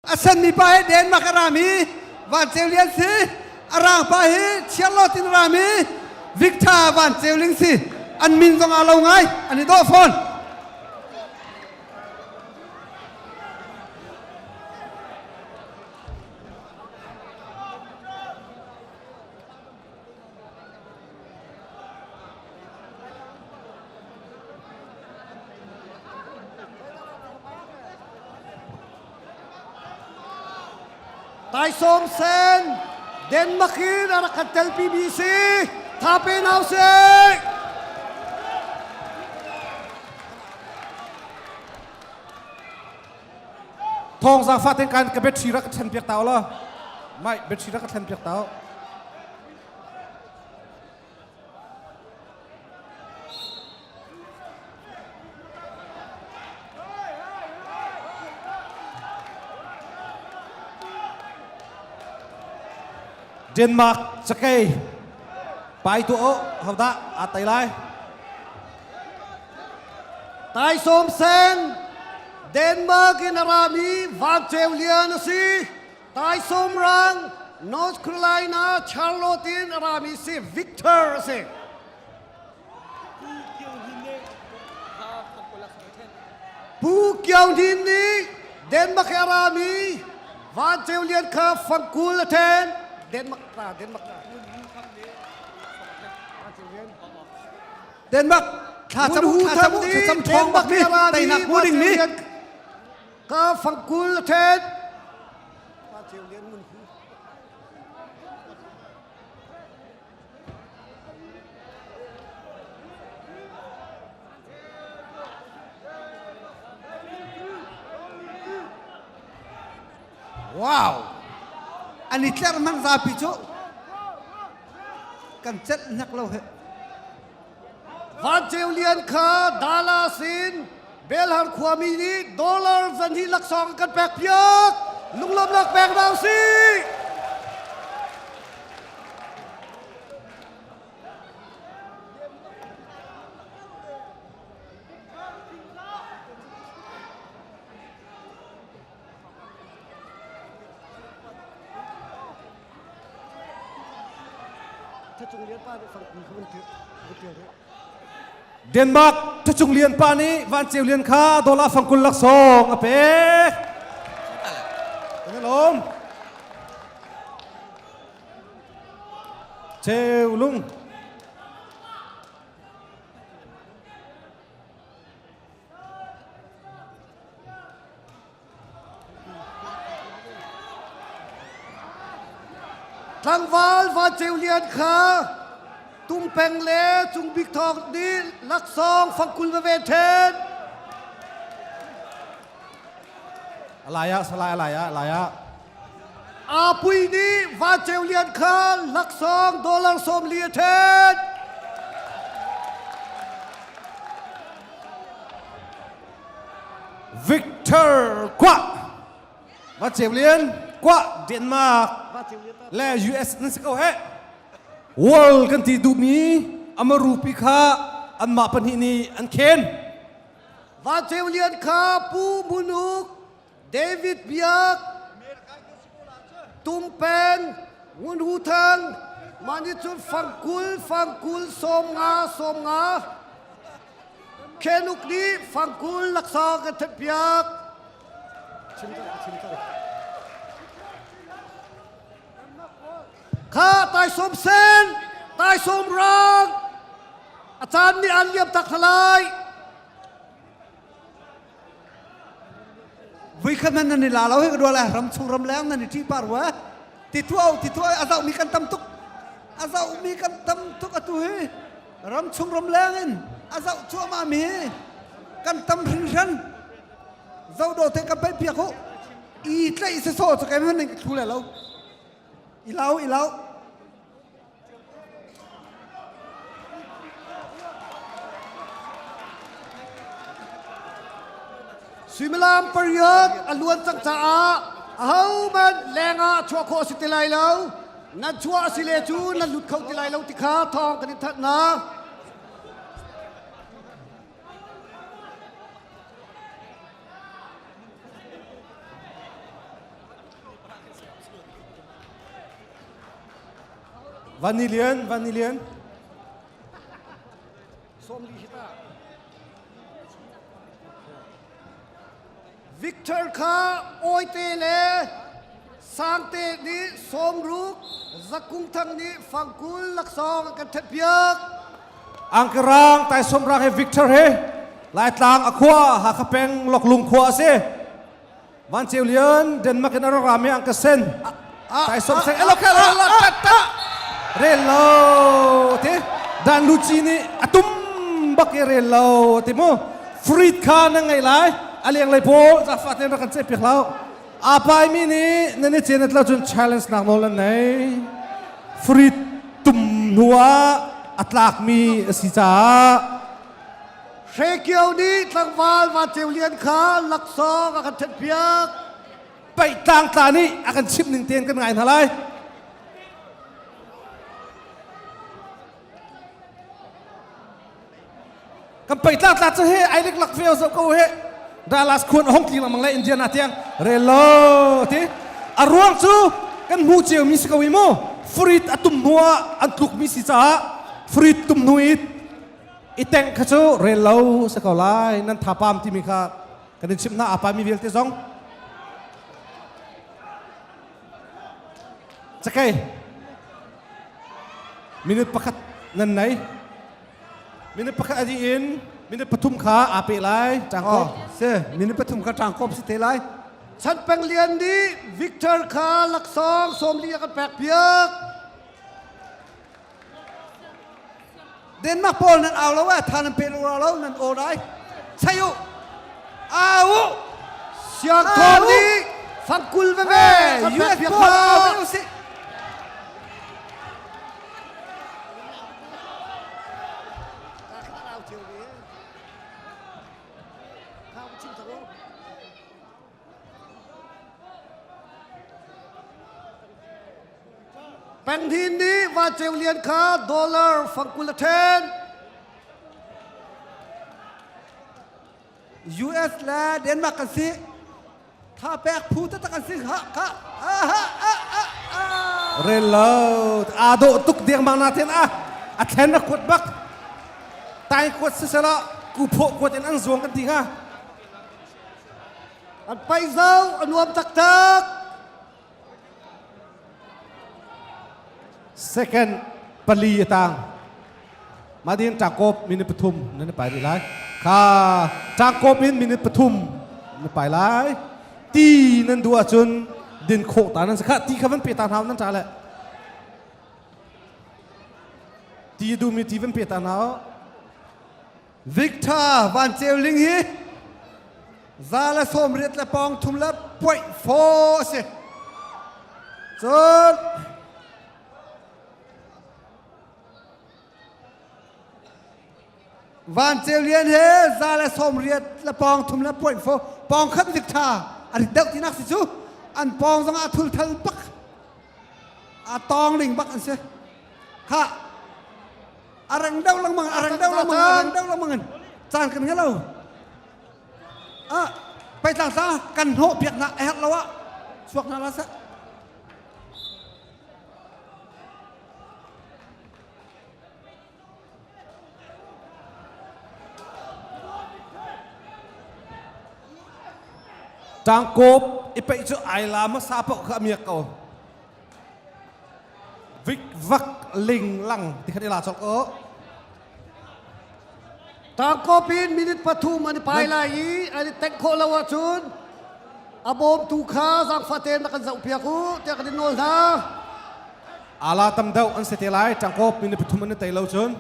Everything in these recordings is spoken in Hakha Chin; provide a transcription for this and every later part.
A senmi pa hi Denmark a rami Van Ceu Lian si. A rang pa hi Charlotte in rami Victor Van Ceu Ling si. An min zong aa lo ngai. An i dawh fawn. Taisawm sen Denmark in a rak kan telpi mi si. Tha pe nau sih. Thawng zaangfah ten kan ka battery rak ka thlen piak ta law. Mai battery rak ka thlen piak ta. Denmark cakei pai tu o hodah aa tai lai Taisawm sen Denmark in a rami Van Ceu Lian a si. Taisawm rang North Carolina Charlotte in a rami si Victor a si. Pu Kio Hnin nih Denmark a rami Van Ceu Lian kha fangkul a then. Denmark ta Denmark ta. Denmark thla cam thla cam thla cam ṭhawng bak mi teinak hmu ding mi Ka fangkul a then. Van Ceu Lian ngun hu. Wow! An i tler man zapi cu kan celh hnek lo he. Van Ceu Lian kha Dallas in Belhar khuami nih dollar zan hi laksawng kan pek piak. Lunglawmnak pek hna usih. Denmark Thachung Lian pa nih Van Ceu Lian kha dollar fangkul laksawng a pek. Kan i lawm. Ceu lung. Tlangval Van Ceu Lian kha Tumpeng le Cung Bik Thawng nih laksawng fangkul veve ṭhen. Alaya salai alaya alaya. Apui nih Van Ceu Lian kha laksawng dollar 40 a ṭhen. Victor Kwa Va Ceu Lian Kwa Denmark le US nan si ko he World kan ti duhmi amarupi kha anmah pahnih nih an khen Va Ceu Lian kha Pu Munuk David Biak Tumpeng Ngun Hu Thang mah nih cun fangkul fangkul 50 50 Khenuk nih fangkul laksawng kan thenpiak. Chim cang, chim cang. Kha taisawm sen, taisawm rang, a caan nih an liam tak lai. Vui khat man nan i la lo hi ka dual ram chung ram leng nan i ṭi par wa. Ti tuau ti tuau a zoh mi kan tam tuk. A zoh mi kan tam tuk atu hi. Ram chung ram leng in a zoh cuahmah mi kan tam hringhran. Zo do te kan paih piak u. I tlaih se so chu kai man ning thlu le lo. I lau i lau. Suimilam pariat a luan cang caah ahohmanh lengah chuah khawh a si ti lai lo. Nan chuah a si le cu nan lut kho ti lai lo ti kha thawng kan in thanh hna. Van Ni Lian, Van Ni Lian. Victor kha Awite le Sangte nih sawmruk, Zakung Thang nih fangkul laksawng a kan ṭhenpiak. Angkarang Taisawmrang he Victor he Laitlang a khua Hakha peng Loklung khua a si. Van Ceu Lian Denmark in a rak rami angka sen. Taisawm seng elo kha la tat tat rel lo ti Dan Luci nih a tum bak i rel lo ti mu Frit kha na ngei lai a leng lei pawl zafa ten rak kan ceh piak lo a pai mi nih nan i cen at lo cun challenge nak nawl an nei Frit tum hnu ah a tlak mi a si caah Hre Kio nih tlangval Van Ceu Lian kha laksawng a kan ṭhenpiak. Paih tlangtla nih a kan chimh ning tein kan ngai hna lai. Kan paih tlangtla cu he ai lek lak veo zo ko he Dallas khuan a hong tling lengmang le Indiana tiang rel lo ti a ruang cu kan hmu cio mi si ko i mu Frit a tum hnu ah an tluk mi si caah Frit tum hnu i i tengh kha cu rel lo si ko lai nan thapam timi kha kan in chimh hna apa mi vialte zong cakei minute pakhat nan nei minute pakhat adi in minute pathum kha aa pe lai oh se minute pathum kha ṭangkop si te lai Chan Peng Lian nih Victor kha laksawng sawmli a kan pek piak. Denmark pawl nan au lo eh tha nan pe lo lo nan aw dai chai u au u Siang Thawn nih fangkul veve kan US pek piak pawl au hna. ve usih. Penghin nih Va Ceu Lian kha dollar fangkul a ṭhen. US le Denmark kan si. Tha pek phu taktak kan si. Ha ha ha ha ha ha. Rel lo aa dawh tuk dengmang na ten a a thlen a kuat bak tai kuat sisela ku pho kuat in an zuang kan ti hnga An paih zau a nuam taktak. Second pali a tang. Madin ṭangkawp minute pathum nan i pai rih lai. Kha ṭangkawp in minute pathum na pai lai. Ti nan duh ahcun din khawh ta nan si. Kha ti kha van pe ta hna nan ṭa le. Ti duhmi ti van pe ta hna. Victor Van Ceu Ling hi za le sawm riat le pawng thum le point four a si. Cun Van Ceu Lian he za le sawm riat le pawng thum le point four pawng khat Victor a rit deuh tinak si cu an pawng zong ah thul thal bak a tawng ling bak an si. Kha a rang deuh lengmang a rang deuh lengmang a rang deuh lengmang in caan kan ngei lo a peitlang tla kan hnawh piak hna a herh lo ah chuak hna la seh Tangkop i peih cu ai la hmasa paoh kha a miak ko. Vik vak ling lang ti khan i la cawk o. Tangkop in minute pathum an i pai lai i an i tengh khawh lo ahcun a bawmtu kha zaangfah tein rak kan zohpiak u tiah kan in nawl hna. Ala tam deuh an si te lai tangkop minute pathum an i tei lo cun.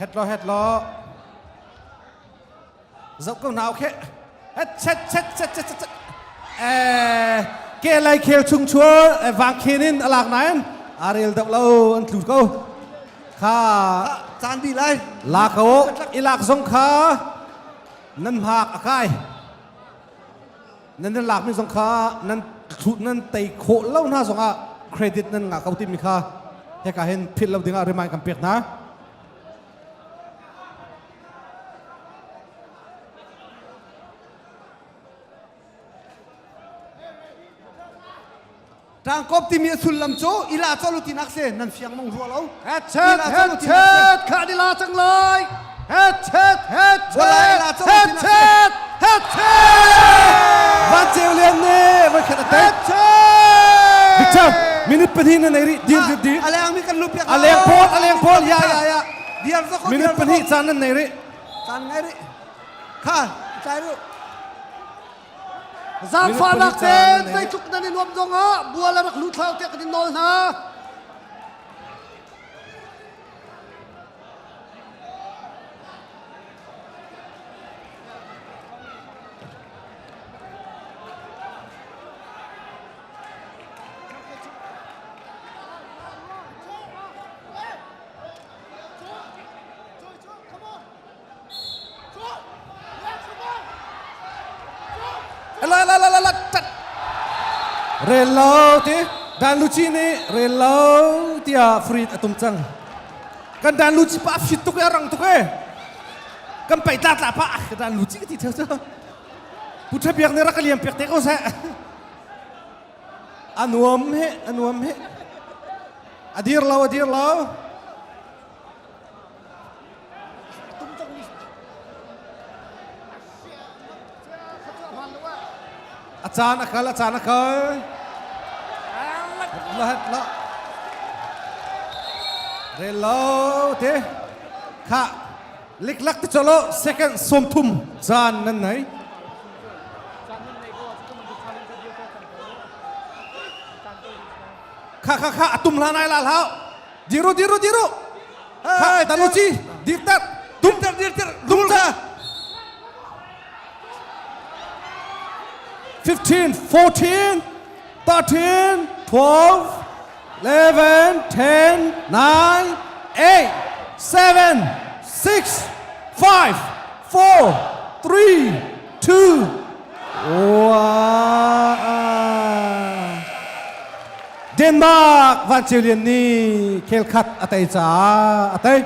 Het lo het lo. Zoh ko hna okay. Het chet chet chet chet chet. Eh ke lai khel chung chua vang khen in alak nain arel deuh lo an tlu ko. Kha caan di lai. La ko ilak zong kha nan hak akai. Nan nan lak mi zong kha nan thlut nan tei khawh lo hna zong ah credit nan ngah ko timi kha heka hin philh lo dingah remind kan pek hna. Ṭangkawp timi a sullam cu ila cawlu tinak si nan fiang mong rua lo. Headset headset kha ni la cang lai. Headset headset headset headset. Van Ceu Lian nih voi khat a tei. Headset. Victor, minute pahnih na nei rih. Dir dir dir. A leng mi kan lu piak. A leng pawl, a leng pawl. Ya ya ya. Dir zoko. Minute pahnih caan nan nei rih. Caan ngai rih. Kha, chai ru. Zaangfahnak tein zeitluk nan i nuam zongah bual a rak lut hlah tiah kan in nawl hna. La la la la la tat. Rel lo ti Dan Luci nih rel lo tiah Farid a tum cang. Kan Dan Luci pa fit tuk e rang tuk e. Kan pai tla tla pa ka Dan Luci ka ti theu cu. Pu Tha Biak nih rak ka liam piak te ko seh. A nuam he a nuam he. A dir lo a dir lo. A caan a kal, a caan a kal. La het la. Rel lo te. Kha liklak te cholo second 30 caan nan nei. Kha kha kha atum hlan ai la hlau. Diru diru diru. Kha taluci dirter. Dirter dirter. Tum ta. 15 14 13 12 11 10 9 8 7 6 5 4 3 2 1 Denmark Van Ceu Lian nih khel khat a tei caah a tei.